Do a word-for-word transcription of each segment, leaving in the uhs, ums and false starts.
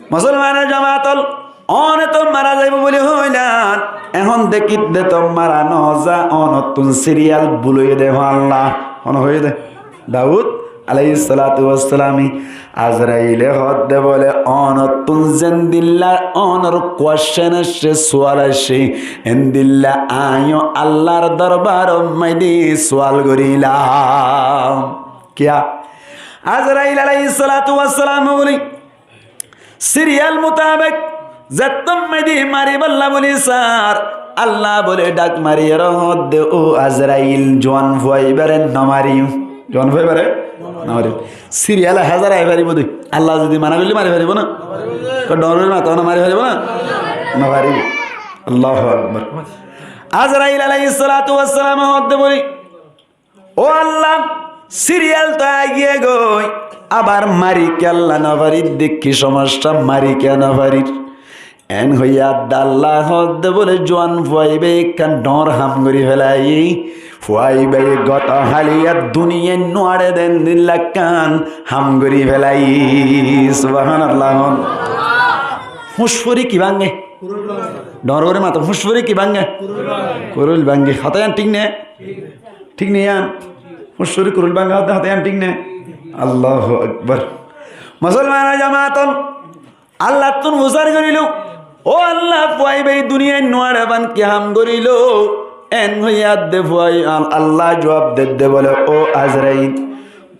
Musolmanor jamaat ól, óne to mara zaibou buli hoilan, ehón dekír de to mara no za, ónottún siriyal bul óiye de, falla. Hone hoiye de? Daud aláihis salatu wassalame. Azraile hoódde bóle, ónottún zendilla ónor question aiccé, sual aiccé, endilla aññí yó Allar dorbaror maze sual gorílam. Kiyá? Azrail aláihis salatu wassalam bóle, siriyal mutabek zettót maze maribálla bóli sar, Allah bóle dhak mariyóre hoódde, "Ó Azrail, zuan fua ibáre no mariyo." Zuan fua ibáre no mariyo. Siriyal házar ai faribó de. Allah zodi mana goille mari faribó na? Ko dhoñr gorí mato na, mari faribó na? No faribó. Allahu Akbar. Azrail aláihis salatu wassalam hoódde bóle, "Ó Allah, siriyal to aigiyé goi, abar mari kiyólla no farir de, ki somosya, mari kiyá no farir?" En hoiyé de Allah hoódde bóle, "Zuan fua ibáye ekkán dhoñr ham gorí félaiye, fua ibáye goto háliya duniyait no açé de endilla ekkán ham gorí félaiye." Subhanallah. Fúñs fori ki báñge? Dhoñr gorí mato, fúñs fori ki báñge? Kurul báñge. Hotá yían thík né? Thík né yían? Fúñs fori kurul báñge hotá, hotá yían thík né? Allahu Akbar. Musolmanor jamaat ól, Allattún fusár gorílou, "Ó Allah, fua ibáye duniyait no açé fán ki ham gorílou?" En hoiyé de fua i-, Al-, Allah juab dedde bóle, "Ó Azrail,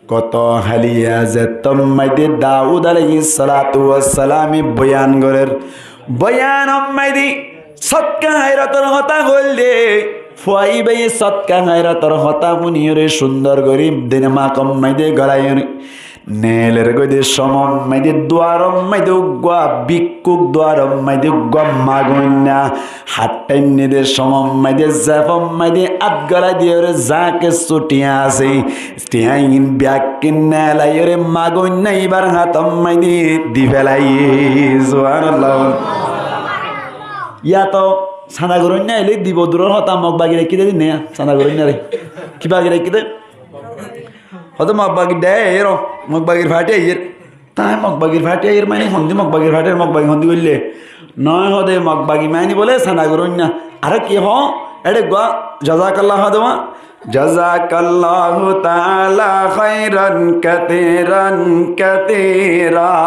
goto háliya zettót maze Daud aláihis salatu wassalame boyan gorér, boyanor maze sótka háirotor hotá hoilde, fua ibáye sótka háirotor hotá fúniyóre cúndor gorí dine makor maze golaiyóre, neeler goi de somot maze duaror maze uggúa bíkkuk, duaror maze uggúa magoinna, hát thainne de somot maze zefot maze át golai diyóre za kessú thiañ asé, thiañgin beggín neelaiyóre magoinna ibár hátor maze di félaiye." Subhanallah. Yá to sanda goróinna aile dibo duror hotá, Mog bagi raikkí de din ne, sanda goróinnare. Ki bagi raikkí de? Hoódde Mog bagir dhai aiyér, Mog bagir fáthi aiyér. Tói Mog bagir fáthi aiyér mani hondi, Mog bagir fáthi aiyér, Mog bagi hondi goille? Noó, hoódde Mog bagi mani bóle sanda goróinna. Aró ki hoó? Eçé eggúa jazakallah hoó de. جزاك الله تعالى خيرا كثيرا كثيرا،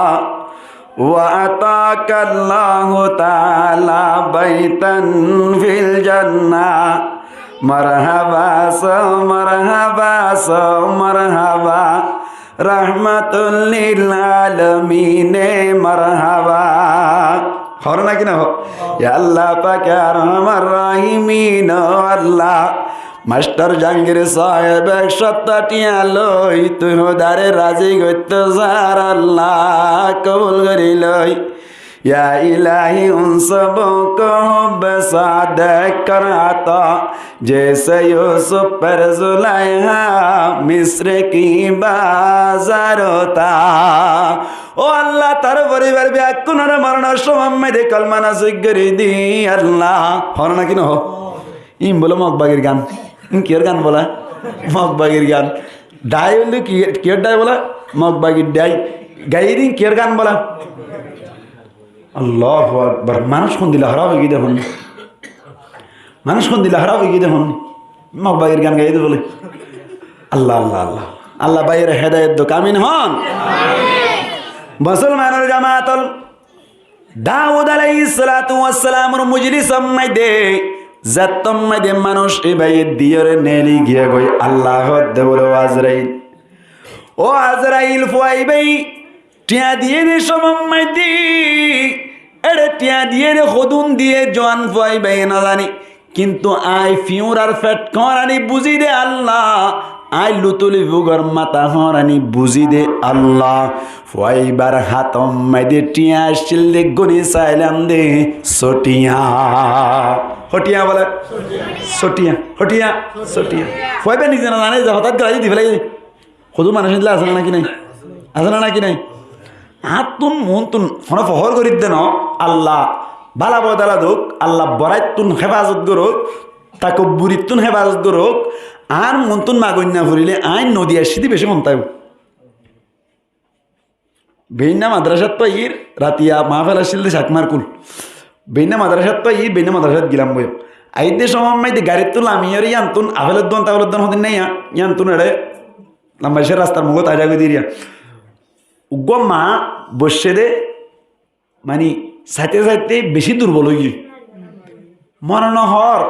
وأعطاك الله تعالى بيتا في الجنة. مرحبا سو مرحبا سو مرحبا، رحمة للعالمين مرحبا. Hoór né ki no hoór? Ya Allah pak, ya Arhamar Rahimin, ó Allah, Mastor Jahangir sáheb ek cót thiañ loi tui hódare razi goittó sar, Allah kobul gorí loi. یا الہی، ان سبوں کو حب صادق کر عطا، جیسے یوسف پر زلیخا مصر کی بازار ہوتا۔ Ó Allah, tar foribar beggúnore moronor cómot maze kolima nosib gorí di, Allah. Hoór né ki no hoór? Ín bóle Mog bagir gan. Ín kiyór gan bóle? Mog bagir gan. Dhai bóle ki, kiyór dhai bóle? Mog bagir dhai. Gaiyé de ín kiyór gan bóle? Allahu Akbar. Manúic hondilla hóraf ói giyé de hon. Manúic hondilla hóraf ói giyé de hon. Mog bagir gan gaiyé de bóle. Allah, Allah, Allah. Allah báiyore hedayet douk. Amin hon. Musolmanor jamaat ól, Daud aláihis salatu wassalamor mojlisor maze, zettót maze manúic ibáye diyóre neeli giyé goi, Allah hoódde bóle, ó Azrail, ó Azrail, fua ibáye thiañ diyé de cómot maze, eçé thiañ diyé de hodún diyé, zuan fua ibáye no zane. Kintu añí fiúrar fet hoórani buzí de Allah, añí lutuli fugor mata hoórani buzí de Allah. Fua ibár hátor maze thiañ accíl de, gúni sailam de só thiañ. Hó thiañ bóle? Só thiañ. Hó thiañ? Só thiañ. Fua ibá nize no zane ze hotát gorí di félaiye. Hodún manúic endilla asé né náki nái? Asé né náki nái? Añáttun muúntun honó fohór gorídde noó, Allah bála bodala douk, Allah boráittun héfazot gorók, takobburittun héfazot gorók, añár muúntun magoinna forilé aññí nodi aiccí de bicí fontáibo. Beinna madrasat faiyír, ratiya mahfel accíl de Cakmar kul. Beinna madrasat faiyír, beinna madrasat gilam boi. Aidde somot maidde garittú lamiyóre yíanttún afelor duan, tafelor duan hodin naiya, yíanttún eçe lamba icá rastar mugót aza goi diriya. Uggúa maa boiccé de, mani, saite saite beci durbol óiye. Mone no hoór,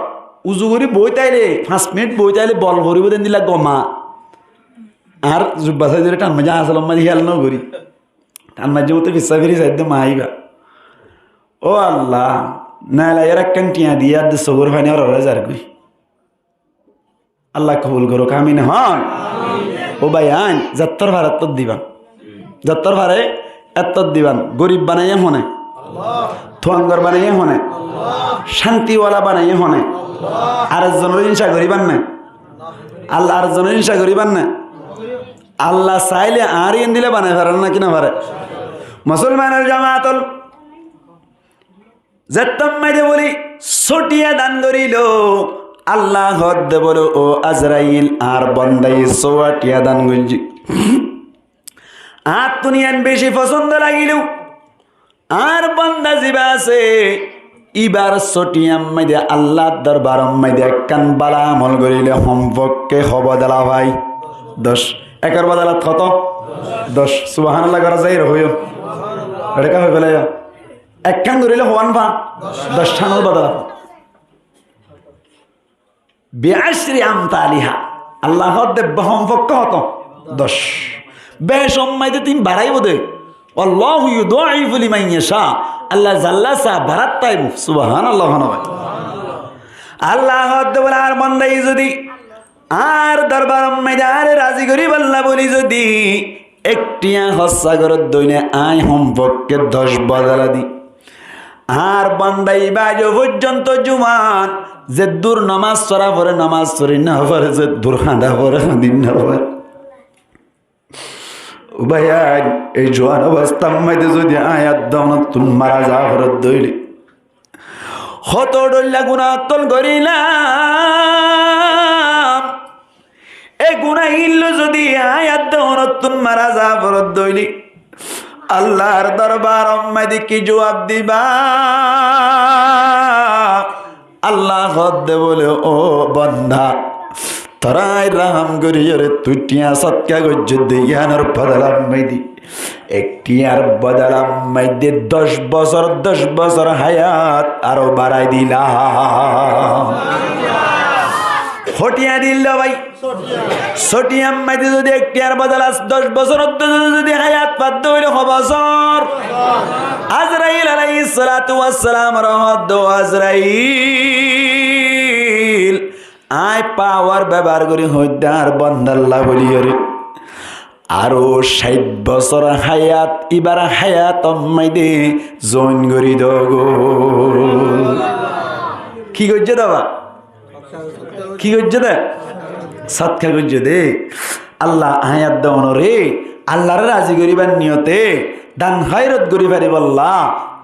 uzu gorí boói táile, fañs minit boói táile bol foribóu de endilla gom maa. Añár zubba sáidore than maijjé, añár asolor maijjé héyal no gorí. Than maijjé mottó fissá firi saidde maa íba. Ó Allah, nailayóre ekkán thiañ diyé, adde sogór faní ororé zargói. Allah kobul gorouk, amin hon. Ó bái ain, zettór fare ettór diban. Zettór fare ettór diban. Gorib banaiyé hone? Tuangor banaiyé hone? Cántiwala banaiyé hone? Ar ekzonor inca goríbar né? Allah ar ekzonor inca goríbar né? Allah saáile añáre endilla banai fare né náki no fare? Musolmanor jamaat ol, zettót maidde bóli só thiañ dan gorílou, Allah hoódde bóle, "Ó Azrail, añár bondaye só thiañ dan goijjé. Añárttún yián beci fosóndo lagilou. Añár bonda zibá asé, íbar só thiañr maidde Allar dorbaror maidde ekkán bála amol goríle hom fokké hó bodola fai?" Doc. Ekor bodolat hoto? Doc. Subhánallah gorá zaiyóre hoiyó. Eçé ká hoi félaiyo. Ekkán goríle hoán fa? Doc tánor bodola fa. Bi acri amtaliha. Allah hoódde hom fokké hoto? Doc. Bec hom maidde tuñí baraibó de. Wallahu yudaifu liman yasha. Allah zalla sa barat táibo. Subhánallah hono bái. Allah hoódde bóle, añár bondaye zodi añár dorbaror maidde añáre razi goríballa bóli zodi ek thiañ hóssa goródde óile aññí hom fokké doc bodola di. Añár bonda ibá aijjó foijjonto juan, zeddúr nomás fora fore nomás fori no fare, zeddúr hañda fore hañdi no fare. Ó bái ain, ei juan obostár maidde zodi aññí adde onottún mara za foredde óile, hoto dhoilla guná ottól gorílam. E guná illó zodi aññí adde onottún mara za foredde óile, Allar dorbaror maidde ki juab diba? Allah hoódde bóle, "Ó bonda, torá aññí rahám goríyore tui thiañ sótka goijjós de, yíanor bodolar maidde, ek thiañr bodolar maidde doc bosór, doc bosór háyat aró barai dilam." Hó thiañ dil de bái? Só thiañr maidde zodi ek thiañr bodolat doc bosór oddé zodi háyat fadde óile hó bosór? Azrail alaihissalatu wassalamore hoódde, "Ó Azrail, aññí pawar bebohár gorí hoóidde añár bondalla bóliyore aró cáit bosór háyat, íbar háyator maidde zoin gorí dogói." Ki goijjé de bá? Ki goijjé de? Sótka goijjé de. Allah aññí adde onoré Allaré razi goríbar niyote dan háirot gorí faribálla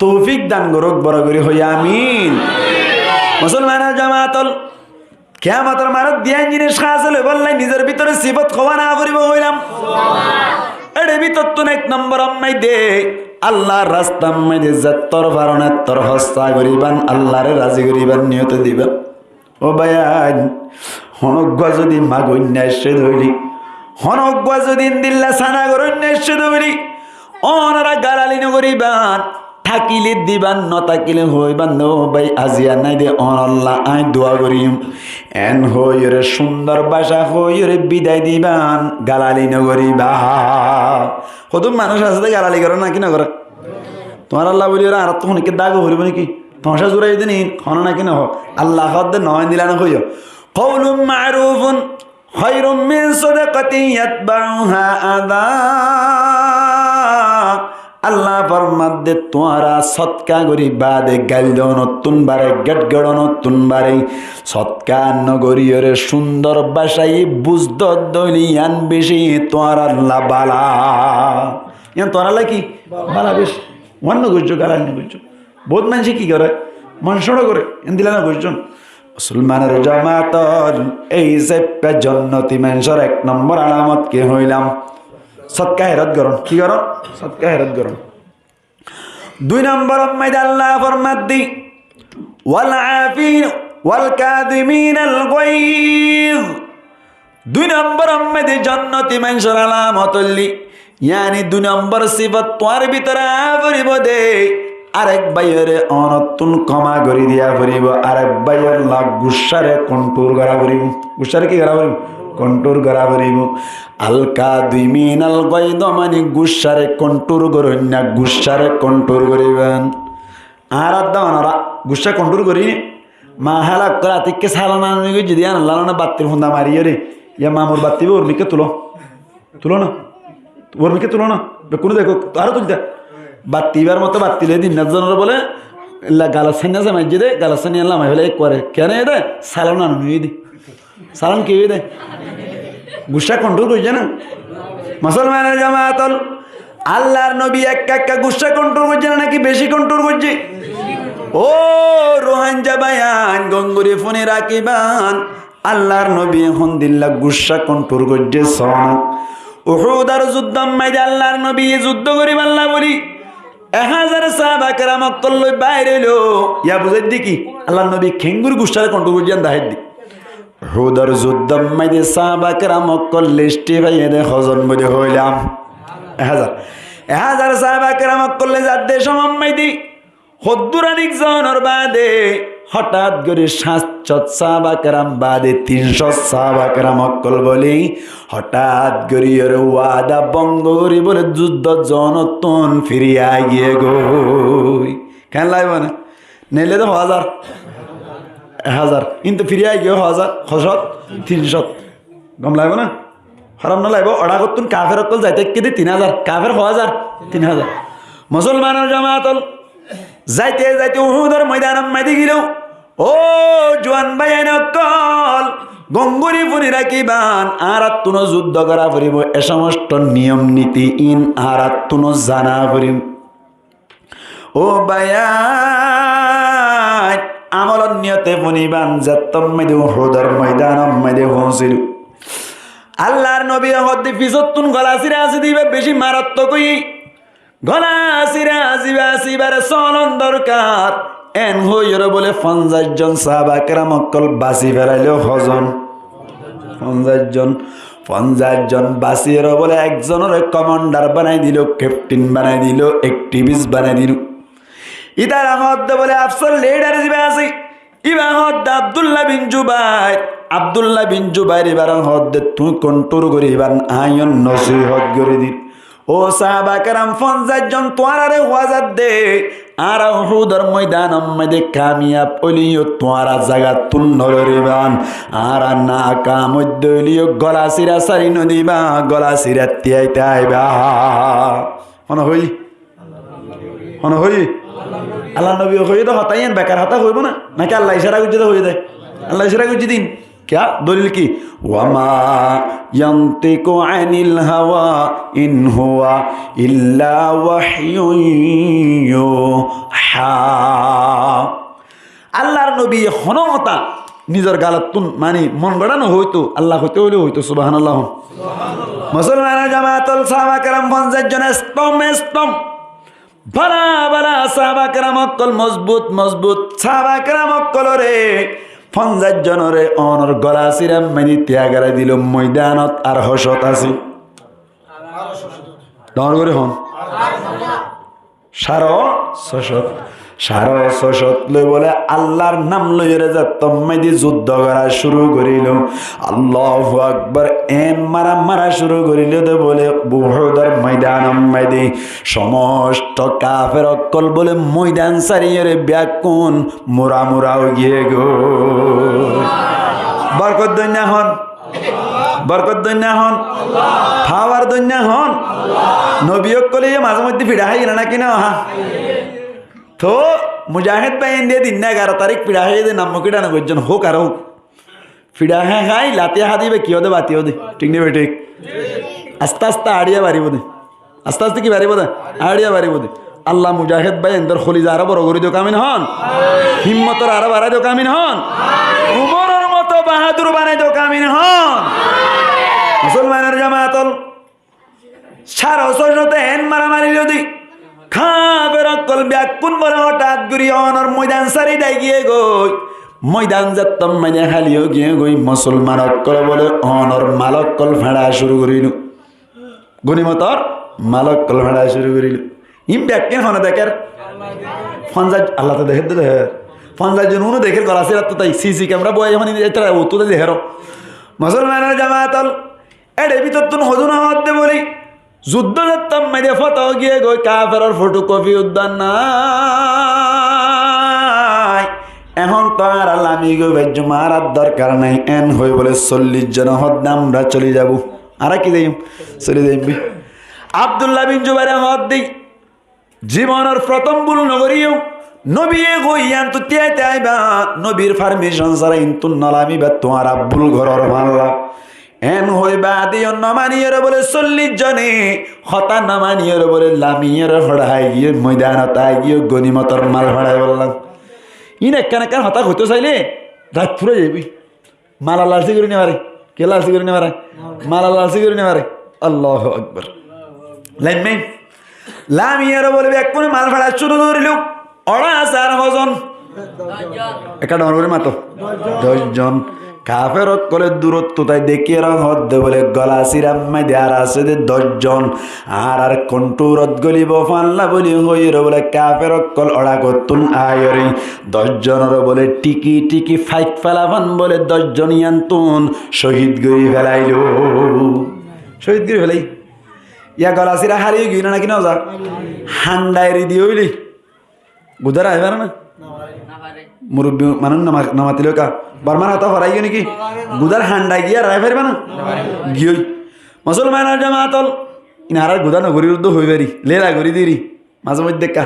toufik dan gorók, boro gorí hoi amin. Musolmanor jamaat ol, kiyamotor maçot diyan jinis hásil óibolla nizor bútore sifot hoó na foribó hoilam. Ére bútottún ek nombor maidde Allar rastar maidde zettór faron ettór hóssa goríban, Allaré razi goríbar niyote diban. Ó bái ain, honó uggúa zodi magoinna aiccé de óile, honó uggúa zodi endilla sana goróinna aiccé de óile, ónora galali no goríban, tákile diban, no tákile hoiban de, "Ó bái, aziya nái de, ónolla aññí dua goijjum." En hoiyóre, cúndor báca hoiyóre bidai diban, galali no goríban. Hodún manúic asé de galali goré náki no goré? Tuáñralla bóli ore añárattú honikká dága foribó náki? Tomacá zuraiyó de ni, hono náki nohó? Allah hoódde noó, endilla nohoiyó. Qawlun ma'rufun khayrun min sadaqatin yatba'uha adha. Allah formadde, tuáñra sótka gorí baade gail donottún bare, gedgedhonottún bare, sótka no goríyore cúndor bácai buz dodde óile yián beci tuáñralla bála. Yián tuáñralla ki? Bála beci. Uán no goijjó, galal no goijjó. Bout maincé ki goré? Mon cóñço goré, endilla no goijjón. Musolmanor jamaat ol, ei saippa jonnoti maincór ek nombor alamot ki hoilam? Sodka herot gorón. Ki gorón? Sodka herot gorón. Dui nombor ot maze Allah formadde, "Wal afin, wal kazimin al gaiz." Dui nombor ot maze jonnoti maincór alamot óilde, yáni dui nombor sifot tuáñr bútore aá foribó de, arek báiyoré onottún kóma gorí diya foribó, arek báiyor lá guccáre kontról gorá foribó. Guccáre ki gorá foribó? Kontról gorá foribó. Al kazimin al gaiz mani guccáre kontról goróinna, guccáre kontról goríban. Añára de onora guccá kontról gorí né? Ma hála ókkol atikká salon anoni goijjé de, yían lalone battir funda mariyóre, yá mamur batti ibá uor mikká tuló. Tuló na? Uor mikká tuló na? Bekkúne dekó, aró tulta. Batti ibár moto batti loi din na zonor bóle, la galot sáinna se maijjé de, galot sáinna lamai félai ekkuare. Kene de? Salon anoni de. Salon ki óiye de? Guccá kontról goijjé na? Musolmanor jamaat ol, Allar nobi ekka ekka guccá kontról goijjé na naki beci kontról goijjé? Ó Ruáingga báiyain, gom gorí fúni rakíban, Allar nobi hondilla guccá kontról goijjé sóna. Uhudor zuddór maze Allar nobi zuddó goríballa bóli ek házar sáhaba keram ókkol loi bair óilo. Yá buzáidde ki? Allar nobi keéngorí guccáre kontról goijjé yían daháidde. Uhudor zuddór maze sáhaba keram ókkol list faiyé de hozon bóli hoilam? Ek házar. Ek házar sáhaba keram ókkol loi zadde cómot maze hoddúr anik zonor baade hotát gorí háñt cót sáhaba keram baade tin cót sáhaba keram ókkol bóli hotát gorí yóre wada bongo gorí bóle zuddót zonottún firi aigiyé goi. Keén laibo na? Neile de ho házar? Ek házar. Kintu firi aigiyé ho házar? Ho cót? Tin cót. Gom laibo na? Hóraf no laibo? Oçákottún kafer ókkol zaite ekké de tin házar. Kafer ho házar? Tin házar. Musolmanor jamaat ol, zaite zaite Uhudor moidanor maze giló. Ó juan báiyain ókkol, gom gorí fúni rakíban, añárattúno zuddó gorá foribó, e somosto niyom niti ín añárattúno zana foribó. Ó báiyain, amolor niyote fúniban, zettót maze Uhudor moidanot maze foóñsiló. Allar nobi hoódde fisóttun gola sira asé de ibá beci marattók óiye. Gola sira asé, ibá asé, ibáre solon dorkar. En hoiyóre bóle fonzaic zon sáhaba keram ókkol basi felailó. Hozon? Fonzaic zon. Fonzaic zon basiyóre bóle ekzonoré komandar banai dilo, keftin banai dilo, ekthibis banai dilo. Ítara hoódde bóle afsor, lidar zibá asé, ibá hoódde Abdullah bin Jubair. Abdullah bin Jubair ibáre hoódde, tuñí kontról gorí ibár aññí nosihot gorí dir. Ó sáhaba keram, fonzaic zon tuáñráre huá zadde, añára Uhudor moidanor maze kamiyab óileyó tuáñra zagattún no loribán, añára nakam óidde óileyó gola sira sári no dibá, gola sira tiyai táiba. Hone hoiyé? Hone hoiyé? Allar nobi hoiyé de hotá yían bekar hotá hoibó na? Naki Allah icára goijjé de hoiyé de? Allah icára goijjé de ín. Kiyá? Dolil ki? وما ينطق عن الهوى إن هو إلا وحي يوحى. Allar nobi honó hotá nizor galottún, mani, mon goçá no hoitó, Allah hoité hoilé hoitó, subhanallah. Musolmanor jamaat ol, sáhaba keram fonzaic zon estom estom. Bála bála sáhaba keram ókkol, mozbut mozbut sáhaba keram ókkolóre, fonzaic zonoré onor gola sirar maze tiya gorai dilo, moidanot ar hó cót asé? Dóñr gorí hoón. Sáre só cót. Sáre só cót loi bóle Allar nam loiyóre zettót maze zuddo gora cúru gorílo. Allahu Akbar, en mara mara cúru gorílo de bóle Uhudor moidanor maze. Somosto kafer ókkol bóle moidan sáriyóre beggún mura mura ói giyé goi. Borkot dóinna hoón? Borkot dóinna hoón? Pawar dóinna hoón? Nobi ókkolé yó mazé moiddé fiçá háiye né náki no? Há. Toó mujahéd báiyain de dinna egaro tarík fiçá háiye de nam muki dhana goijjón, hók ar hók. Fiçá hái hái lati há de íba ki óde, bati óde. Thík né bethík? Aste aste añçiya baribó de. Aste aste ki baribó de? Añçiya baribó de. Allah mujahéd báiyaindor holiza aró boro gorí douk, amin hoón. Himmotor aró barái douk, amin hoón. Umorór moto bahádur banai douk, amin hoón. Musolmanor jamaat ol, Sáre sóicote en maramari lodi. Kafer ókkol bekkún bole hothát gorí onor moidan sári dai giyé goi. Moidan zettót maze háli ói giyé goi, musolman ókkole bole onor mal ókkol feñça cúru gorí dilo. Gonimotor mal ókkol feñça cúru gorí dilo. Ín bekkún hone dekér? Fonzaic, Allah to dekér de dekér. Fonzaic zon uno dekér, Golasírat to tái sisi kemera boói, hone ítara uttú de dekér. Musolmanor jamaat ol, ére bútottún hodún hoódde bóli, zuddó zettót maze foto giyé goi, kaferor fotokofi uddán nái. Ehón to añára lami goi faijjum, añárar dorkar nái. En hoi bóle sollic zone hoódde, añára soli zaibou. Añára ki zaiyum? Soli zaiyum. Abdullah bin Zubaire hoódde, zibonor frotom bul nogoríyo, nobiye hoi yiántu tíai tíai aibá, nobir farmicon sára intú nolamiba, tuáñra bul gorór fálla. En hoi baade yó nomaniyóre bóle sollic zone, hotá nomaniyóre bóle lamiyóre hoçai giyé, moidanot ai giyé, gonimotor mal hoçai bolla. Ín ekkán ekkán hotá hoitó sailé, rait fúrai zaibói. Malor lalsi gorí no fare. Kiyór lalsi gorí no fare? Malor lalsi gorí no fare. Allahu Akbar. Laimé. Lamiyóre bóle bekkúne mal feñça cúru gorí dilo. Óra asé ar hozon? Ekká dhoóñr gorí mato. Doc zon. Kafer ókkole durottú tái dekíyore hoódde bóle Golasírat maze ar asé de doc zon. Añárar konthúrot gólibo fálla bóli hoiyóre bóle kafer ókkol óra kottún aiyóre doc zonore bóle thíki thíki fáit félafán bóle doc zon yiántun cóhid gorí félailó. Cóhid gorí félai. Yá Golasíra hári ói giyói né náki noza? Hañdha eri diyé óile. Gudár aái fare né? Murubbi manúic no ma-, no matilé ká? Bormar hotá foraiyó né ki? Gudár hañdha giyé ar aái faribá né? Giyói. Musolmanor jamaat ol, ín añárar gudá no gorí uddú hoi fari, léla gorí diri. Mazé moiddé ekká.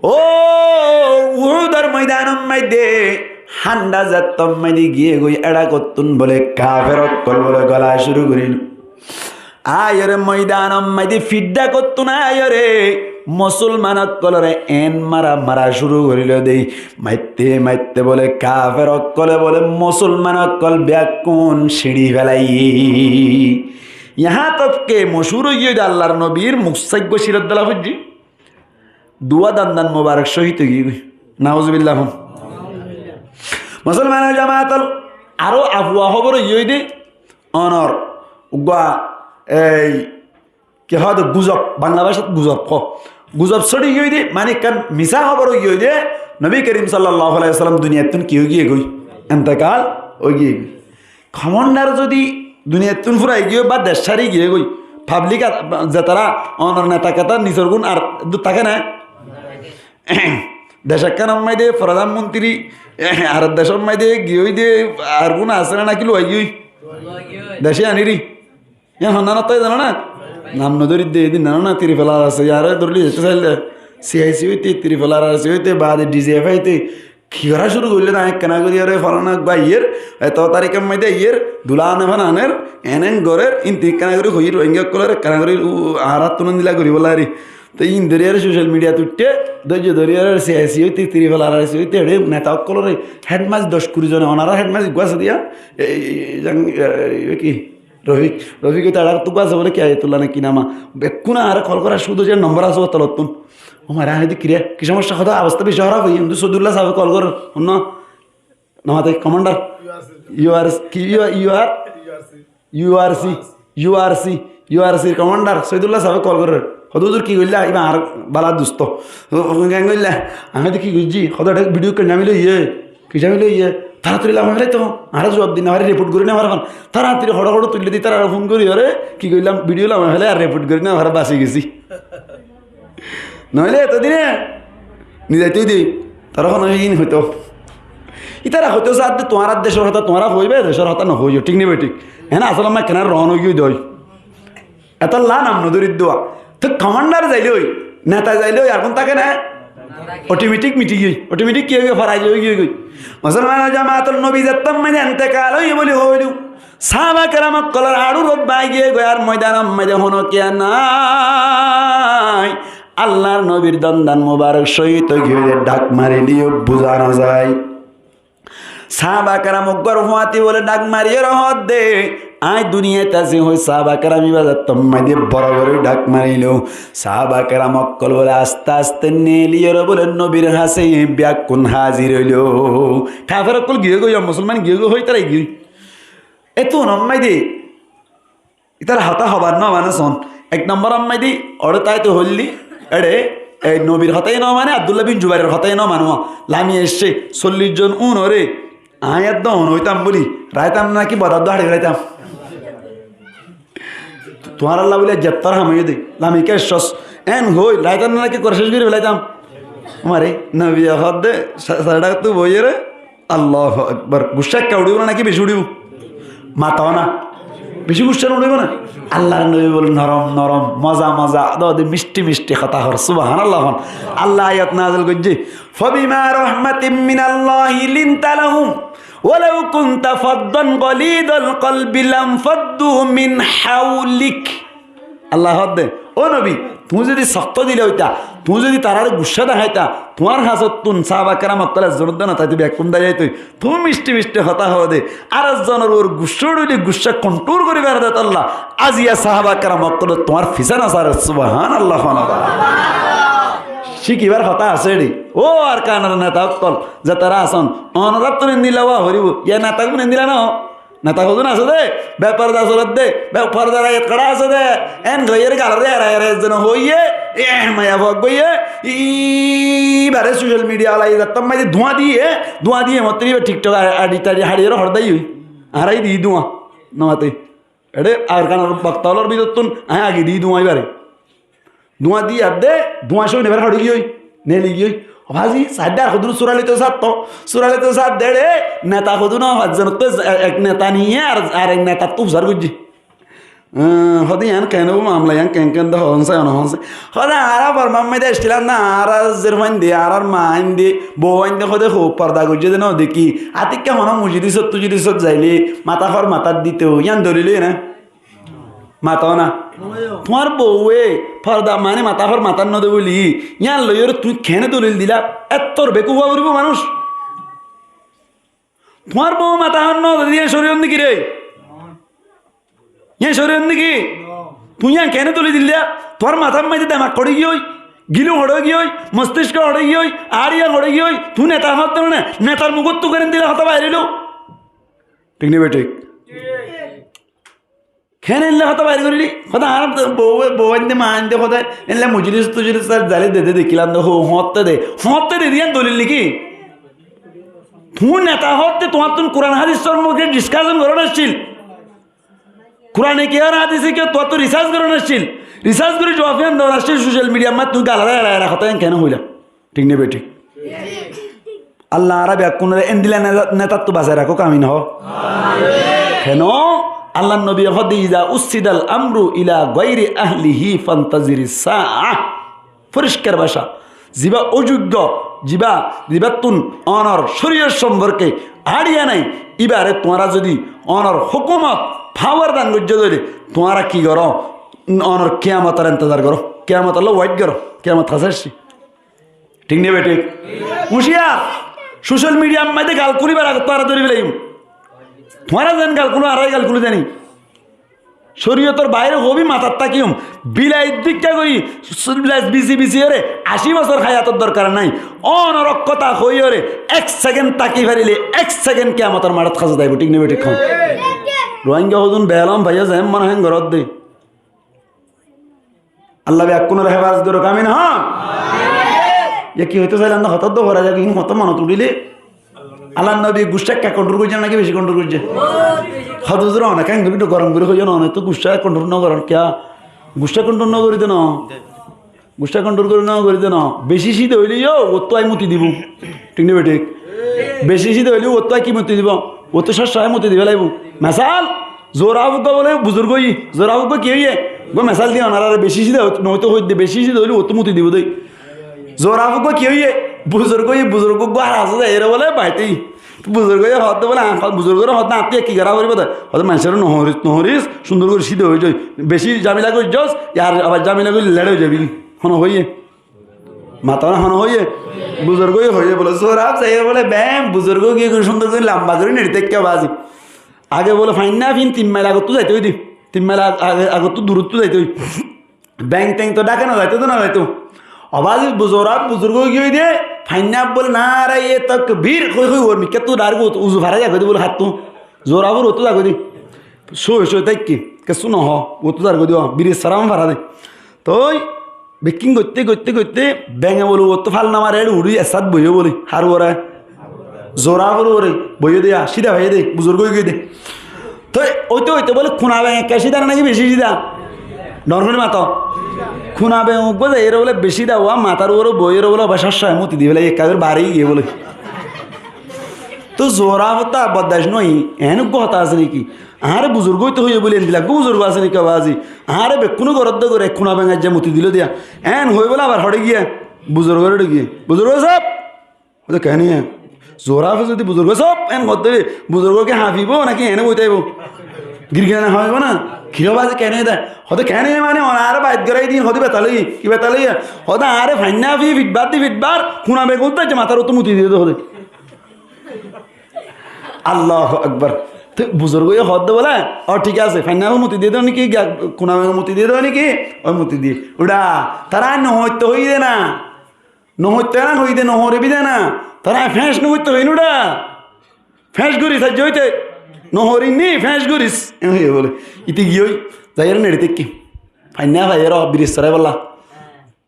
Ó, Uhudor moidanor maidé, hañdha zettót maidé giyé goi, eçakottún bóle kafer ókkol bóle gola cúru goríl. Aiyóre moidanor maidé fidda kottún aiyóre, musolman ókkolore en mara mara cúru goríl dé. Maitté maitté bóle kafer ókkole bóle musolman ókkol bekkún siñçi félaiye. Yahá tok ke mochúr óiye dé Allar nobir muk saigguá cílot dóla foijjé. Duwá dandan mubarok cóhid ói giyói. Nauzubillah hon. Musolmanor jamaat ol, aró afuwa hóbor ói giyói dé, onor uggúa, ei, ki hoó dé, guzob, Bangla bácat guzob hoó. Guzob sóçi giyói dé, mani ekkán misá hóbor ói giyói dé, Nobi Kerim sallallahu alaihi wasallam duniyaittún ki ói giyé goi? Entekal ói giyé goi. Komándar zodi duniyattún furai giyói ba dec sári giyé goi, pablik ar, zetará onor neta ketá nizor gún ar dut táke né? Dec ekkánor maidé forodan montiri, ar decór maidé giyói dé ar gún asé né náki luwai giyói? Dece aniri. Yían honnán ottói zano ná? Nam nodóridde, edin zano ná, Tripolar asé, yáre dóri loi zaito sailde. C I C óite, Tripolar asé óite, baade D C F óite, ki gorá cúru goillé dé, aññí ekkána gorí, aré, falana uggúa aiyér, eto tarikor maidé aiyér, dulá ane fán aner, en en gorér, íntu ekkána gorí hoiyí, Rohingya ókkolóre ekkána gorí, u, añárattún endilla goríbolla ari. Te ín dóri aré social mediat uiththé, dóijjo dóri aré C I C óite, Tripolar asé óite, eçé neta ókkolóre, headmaster doc kuri zone, onorár headmaster uggúa asé dé yá, e, e, e, jang, e, e, ki? Rofik, Rofik óite añára tuggúa asé bóle ki Ayatullah né ki nama. Bekkúne añáre kol goré, cúdu ze nombor asé ótalottún. Ó mara, aññí de kiré, ki somosya, hodó obosta beci hóraf óiye, hintu Soidullah sábe kol gorér, honno? Namate komandar? U R C. U R C, ki U R, U R? U R C. U R C, U R C, U R C r komandar Soidullah sábe kol gorér. Hodó huzur ki goillá, íba añár bála dusto. Keén goillá, aññí de ki goijjí, hodó eçé bidiyo keén zamil óiye. Ki zamil óiye? Taratari lamai félai to. Añára zuwab di no fari, report gori no fari fán. Taratari hoço hoço tuillé di, tarare fún gori, aré, ki goillám, bidiyo lamai félai ar report gori no fari, basi gesi. Noóile eto dine nizaito de. Tará hono ín hoito. Ítara hoito saádde tuáñrar decór hotá tuáñra hoiba, decór hotá no hoiyo, thík né bethík? Eén asóle ammá ekkána ron ói giyói de. Etolla nam nodóridde. Te komandar zailé ói, neta zailé ói, ar gún táke né? Otometik miti giyói, otometik ki ói giyói, forazi ói giyói. Musolmanor jamaat ol, nobi zettót maze entekal óiye bóli hoóilu, sáhaba keram ókkolór añçurot bái giyé goi, ar moidanor maze honó kiyá nái. Allar nobir dandan mubarok cóhid ói giyé de dhak marileyó buzá no zai. Sáhaba keram uggwar fuañti bóle dhak mariyóre hoódde, Aññí duniyait así hoói sáhaba keram ibá zattór maze boro boro dhak mariló. Sáhaba keram ókkol bóle aste aste neeliyóre bóle nobir hañsé beggún házir óilo. Kafer ókkol giyói goi, musolman giyói goi, hoói tará giyói. Etún maze Ítara hotá hobar no mane son. Ek nombor ammáidi, ore táito hoilli, ere, e, nobir hotáyo no mane, Abdullah bin Jubairor hotáyo no mane. Lami aiccé, sollic zon unore, aññí edde on óitam buli, raitam naki bodar dó haçi raitam. Tuáñralla buli jettór ham óiye de, lami keccos, en hoi, raitam naki kore cec gori felaitam. Mare, nobiye hodde, sa-, sare dhaktu boiyore, Allahu Akbar. Guccá ekka uçíbo na naki beci uçíbo? Mató na. Beci guccá no uçíbo na? Allar nobi bole norom norom, moza moza, dode mishti mishti hotá hoór. Subhanallah hoón. Allah ayat nazil goijjé, "Fabima rahmatin minallahi linta lahum, walau kunta fazzan ghalidhal qalbi lanfaddu min hawlik." Allah hoódde, "Ó nobi, tuñí zodi sokto dila óita, tuñí zodi tarare guccá deháita, tuáñr hañsottún sáhaba keram ókkol ezzon edde no táito, beggún dái zaito. Tuñí mishti mishti hotá hoóde, ar ezzonor uore guccá uçile guccá konthról gorí fare de tolla, aziya sáhaba keram ókkole tuáñr fisá no sárer." Subhanallah, subhanallah. Cíkibar hotá asé de. Ó Arkanor neta ókkol, zetará asón, onorattún endilla ówa foribó, yá neta gún endilla no. Neta hodún asé dé, beforda soledde, befordar ayat hoçé asé dé, en hoiyóre galoré era era ezzone hoiyé, eh, maiyafuwa hoiyé, ibare social media wala idattar maze duá diyé, duá diyé, mottor iba TikTok a-, aidi taidi haçiyóre hordai ói. Añára di duá, no mate. Eçé Arkanor bokta ólor bútottún, aññí age di duá ibare. Duá diyé de, duá cói nebar hoçé giyói, neli giyói. Ó bazi, saidde ar hodún sura loito saitto, sura loito saidde re, neta hodún ó fañs zonottú ek, ek neta niyé ar, ar ek netattú fusár goijjé. Eñ, hode yián ken óibo mamela, yián ken ken de hon sai, hon sai. Hode añára Bormar maze aiccílam de, añára zerfuain de, añárar maain de, bouain de, hode hou porda goijjé de no dekí. Atikka hono mujlisot tujlisot zaile, matá hor matát dito, yián dolil óiye né? Mató na. Tuáñr bouwe forda mani matá hor matát no de buli, yián loiyóre tuñí keéne dolil dila? Ettór bekuf ówa foribó manúic. Tuáñr bouwe matá hor no de, yián córiyot niki re? Yián córiyot niki? Tuñí yián keéne dolil dila? Tuáñr matár maze demak hoçé giyói, gilú hoçé giyói, mostisko hoçé giyói, añáriya hoçé giyói, tuñí neta hoódde no né, netar mukóttu keéne endilla hotá bair óilo? Thík né bethík? Keén endilla hotá bair goríli? Hotá añárar bou, bouain de, maain de hotá, endilla mujlis tujlis ar zaile dede dekílam de, hó, hoóñtte de, hoóñtte de, yián dolil niki? Tuñí neta hoódde tuáñttún Kuran hádis somporke discussion gorón accíl. Kurane ki ar hádise ki tuáñttún research gorón accíl. Research gorí juab yián deón accíl, social media r maze tuñí galara era era hotá yián keén hoila? Thík né bethík? Allah añára beggúnore endilla neta-, netattú basai rakók, amin hoó. Kiyá? Allar nobiye hoódde, "Iza ussidal amru ila gairi ahlihi fantaziris saá." Foriskar báca. Zibá ojoiggo, zibá, zibáttun onor córiyot somporke añáriya nai, íbare tuáñra zodi onor hókumot fawar dan goijjó de óile, tuáñra ki goró? Onor kiyamotor entezar goró. Kiyamotolla wait goró. Kiyamot hañsé aiccé. Thík né bethík? Hucíyar, social media r maze gal kúlibar age tuáñra dóri felaiyum. Tuáñra zeén gal kúlo, añára yó gal kúli zani. Córiyotor baire hoóbi matat tákiyum. Bilai dikká gorí, les bisi bisi óre, ací bosór hayator dorkar nái. Onor hók hotá hoiyóre, ek sekend táki farile, ek sekend kiyamotor maçot hañsé zaibo, thík né bethík hoón? Ruáingga hodún belom faiyó zeén mone hoó eén goródde. Allah beggúnore hefazot gorouk, amin hoón. Yá ki hoitó sailam de, hotá dó fora zagói, hín hotá monot uçíle. Allar nobi guccá ekka kontrol goijjé naki beci kontrol goijjé? Hotá zura one kán gorí gorom gorí hoiyó no, one to guccá kontrol no goron, kiyá? Guccá kontrol no gorí de no. Guccá kontrol gorí no gorí de no. Beci cída óile yó, uottú aññí muti dibo. Thík né bethík? Beci cída óile uottú aññí ki muti dibo? Uottú cót cót aññí muti di felaibo. Mesal, Zora fúgga bóle buzurg óiye, zora fúgga ki óiye? Uggwá mesal diyum añára, beci cída óit-, noóito hoóidde, beci cída óile uottú muti dibo dé. Zora fúgga ki óiye? Buzurg óiye, buzurg uggwá ar asé dé, ére bóle baite. Buzurg óiye hoódde bóle, añár buzurgore hoódde añáttu ki gorá foribó dé? Hoódde maincóre no horis, no horis, cúndor gorí cída ói zai. Beci zamela goijjós, yar abar zamela goille leçe ói zaibi. Hono hoiye? Mató na, hono hoiye? Buzurg óiye hoiye bóle, zora fúgga bóle, bem, buzurg óiye gorí cúndor gorí lamba gorí neçi táikka bazi. Age bóle fainná fin tin mail agottú zaito óide, tin mail ag-, ag-, agottú durottú zaito ói. Beng teng to dháke no zaito, to no zaito. Oba azi buzurg, buzurg ói giyói de, fainná bóle naraye takbir hoi hoi uor mikká tu dháir uzu fara zagói de bóle háttú. Zora fur uottú zagói de. Sói sói táikke, kessú no hoó, uottú zargói de, birir sara fara de. Toi bekkín goitté, goitté, goitté, benge bóle uottú fal no mare, eçe uçí essát boiyé bóle. Hár uore? Zora fur uore boiyé de, cída faiyé de, buzurg ói giyói de. Toi óite óite bóle kuna beng ekka cída náki beci cída? Dhoóñr gorí mato. Kuna beng uggúa zaiyóre bóle beci cída, uá matár uore boiyóre bóle oba cóccáye muti di félaiye, ekka gorí bari giyé bóle. Toi zora fur uottú ar bordac no ói, eén uggúa hotá asé náki? Añáre buzurg óite hoiyé bóli endilla eggúa buzurg asé né ki oba azi? Añáre bekkúne gorór dé goré, kuna beng aijja muti dilo diya. Eén hoi bóle abar hoçé giyé? Buzurgor hoçé giyé? Buzurg sáb! Hoóde keéne? Zora fur zodi buzurg sáb eén hoódde, buzurg ki hañfibó náki eéne boi táibo? Girgirana hañfibó na? Ki oba azi keéne dé? Hoóde keéne mane, one añáre bait gorai din, hoóde beta loi, ki beta loi? Hoóde añáre fainná fi fitbar di fitbar, kuna beng uddá aijja matár uottú muti diyé dé hoóde. Allahu Akbar. Te buzurgoye hoódde bóle, ó, thík asé, fainná muti diyé dé né ki, giya kuna beng muti diyé dé né ki, ói muti diyé. Uçá, tará no hoitto hoiyé dé na. No hoitto na hoiyé dé, no hoóribi dé na. Tará feéñc no hoitto hoiyé né uçá. Feéñc gorí saijjé óite, no hoórin né, feéñc goris. Eén hoiyé bóle. Ite giyói, zaiyóre neçi táikke. Fainná faiyóre birir sara bolla.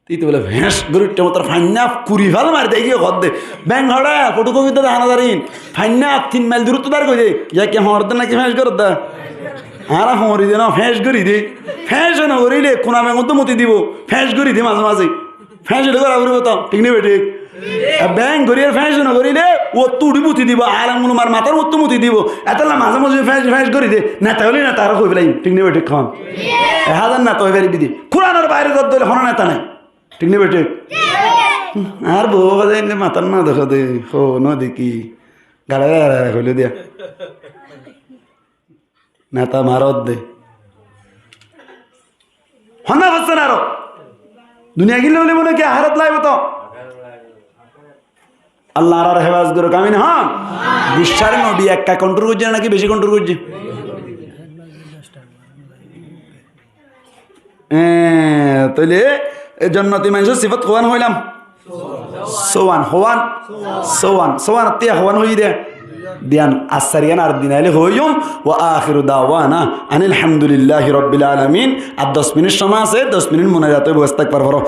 Te íte bóle feéñc gorí uiththé, mattor fainná kuri fal mari dé giyé hoódde. Beng hoçé, fotokofi uddá dahá no zar ín. Fainná tin mail durottú dár goidé. Yá ki hoóñr dé náki feéñc gorór dé? Añára hoóñri dé no, feéñc gorí dé. Feéñc no goríle, kuna beng uddá muti dibo. Feéñc gorí dé mazé mazé. Feéñc uddá gorá foribó to, thík né bethík? E beng gorí ar feéñc no goríle, uottú uçí muti dibo. Alem ulamar matár uottú muti dibo. Etólla mazé mazé feéñc, feéñc gorí dé. Neta óile neta aró hoi félai, thík né bethík hoón? E házar neta ói faribí dé. Kuranor baire zar dóile honó neta nai. Thík né bethík? Añár bou hoóde ende matát no dekó de, hó no dekí. Gaçá gaçá hoilé diya. Neta maródde. Honná hossé na aró. Duniya gín loile mone ki ahérat laibo to. Allah añárar hefazot gorouk, amin hoón. Biccáre nobi ekka kontrol goijjé náki beci kontrol goijjé? Eé, tóile e jonnoti maincór sifat hoán hoilam? Sówan, hoán? Sówan, sówan ottú hoán hoiyé dé? Diyan, assariyán ar din aile hoiyum. Wa akhiru dawana anil hamdulillahi rabbil alamin. Ar doc minit cómot asé, doc minit munajat óibo, astagfirullah.